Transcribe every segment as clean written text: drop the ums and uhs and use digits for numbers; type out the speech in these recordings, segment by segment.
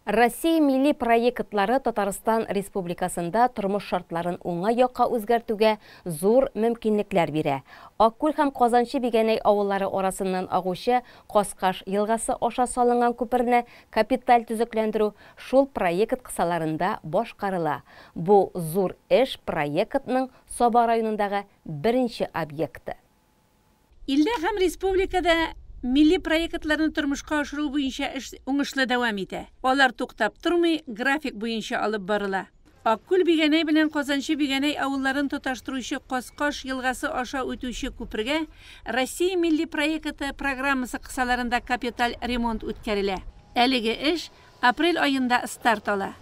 Россия милли проектлары Татарстан Республикасында тормыш шартларын уңай якка үзгәртүгә зур мөмкинлекләр бирә. Аккүл һәм Казанчы Бигәнәй авыллары арасыннан агучы Каскаш елгасы аша салынган күперне капиталь төзекләндерү шул проект кысаларында башкарыла. Бу зур эш проектның Саба районындагы беренче объекты. Илдә һәм республикада милли проектларны тормышка ашыру буенча эш уңышлы дәвам итә. Алар туктап тормый, график буенча алып барыла. Аккүл Бигәнәй белән Казанчы Бигәнәй авылларын тоташтыручы Каскаш елгасы аша үтүче күпергә Россия милли проекты программасы кысаларында капиталь ремонт үткәрелә. Әлеге эш апрель аенда старт ала.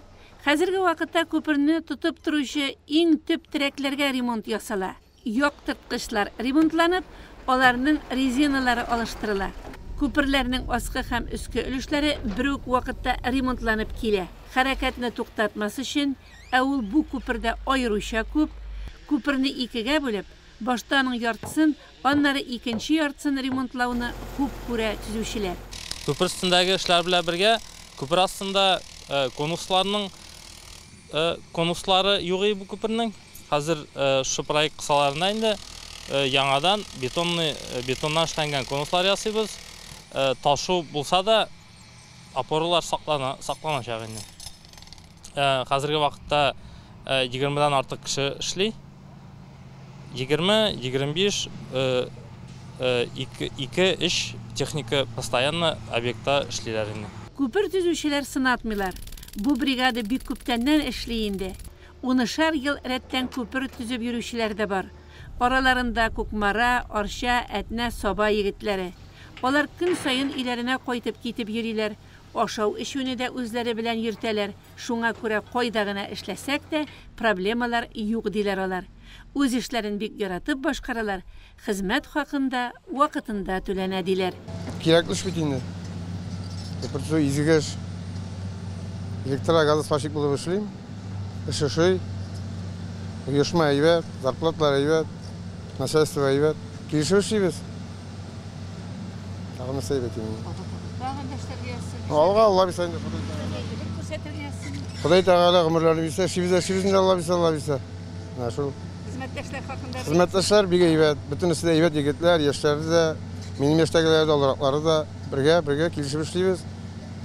Хәзерге вакытта күперне тотып торучы иң төп терәкләргә ремонт ясала. Яктырткычлар ремонтланып, аларның резиналары алыштырыла. Күперләрнең аскы һәм өске өлешләре бер үк вакытта ремонтланып килә. Хәрәкәтне туктатмас өчен, ә ул бу күпердә аеруча күп, күперне икегә бүлеп, башта аның яртысын, аннары икенче яртысын ремонтлауны хуп күрә төзүчеләр. Күпер өстендәге эшләр белән бергә күпер астында конусларның конуслары юк иде бу күпернең. Хәзер шу проект кысаларында инде яңадан бетонный бетоннан эшләнгән конуслар ясыйбыз. Ташу булса да опоралар саклана сакланачак инде. Хәзерге вакытта 20-дән артык кеше эшли. 20, 25, 2, 3 техника постоянно объектта эшлиләр инде. Күпер төзүчеләр сынатмыйлар. Бу бригада бик күптәннән эшли инде. Унышар ел рәттән күпер төзеп йөрүчеләр дә бар. Араларында Кукмара, Арча, Әтнә, Саба егетләре. Алар көн саен өйләренә кайтып китеп йөриләр. Ашау-эчүне дә үзләре белән йөртәләр. Шуңа күрә кайда гына эшләсәк тә, проблемалар юк, диләр алар. Үз эшләрен бик яратып башкаралар, хезмәт хакын да вакытында түләнә, диләр. Кирәкле эш бит инде. Күпер төзү изге эш. Электрогазосварщик булып эшлим. Эш ошый. Оешма әйбәт, зарплаталар әйбәт, начальство әйбәт. Килешеп эшлибез. Тагын нәрсә әйбәт инде. Тагын да эшләргә язсын. Алга Алла бирсә инде. Әйбәт күрсәтергә язсын. Ходай Тәгалә гомерләрен бирсә, эшлибез дә эшлибез инде Алла бирсә, Алла бирсә. Менә шул. Хезмәттәшләр хакында. Хезмәттәшләр бик әйбәт. Бөтенесе дә әйбәт егетләр, яшьләре дә, минем яшьтәгеләре дә, олыраклары да. Бергә, бергә килешеп эшлибез.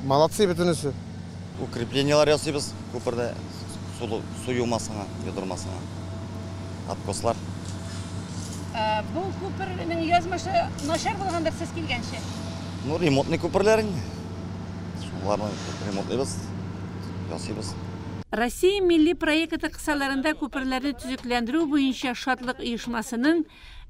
Молодцы бөтенесе. Укреплениелар ясыйбыз күпердә, су юмасына, йодырмасына. Откослар. Бу күпернең язмышы начар булгандыр сез килгәнче. Ну, ремонтный күперләр инде. Шуларны ремонтлыйбыз, ясыйбыз. Россия милли проекты кысаларында күперләрне төзекләндерү буенча Шатлык оешмасының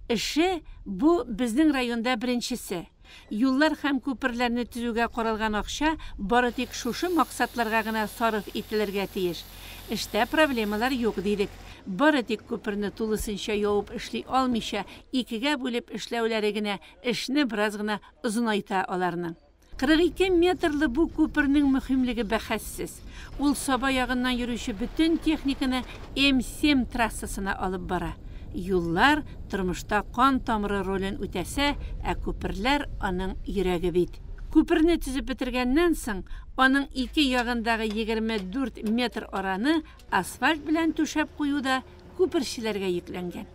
эше бу безнең районда беренчесе. Юллар һәм күперләрне төзүгә каралган акча бары тик шушы максатларга гына сарыф ителергә тиеш. Эштә проблемалар юк дидек. Бары тик күперне тулысынча явып эшли алмыйча, икегә бүлеп эшләүләре генә эшне бераз гына озынайта аларның. 42 метрлы бу күпернең мөһимлеге бәхәссез. Ул Саба ягыннан йөрүче бөтен техниканы М7 трассасына алып бара. Юллар тормышта кан тамыры ролен үтәсә, ә күперләр аның йөрәге бит. Күперне төзеп бетергәннән соң, аның ике ягындагы 24 метр араны асфальт белән түшәп кую да күперчеләргә йөкләнгән.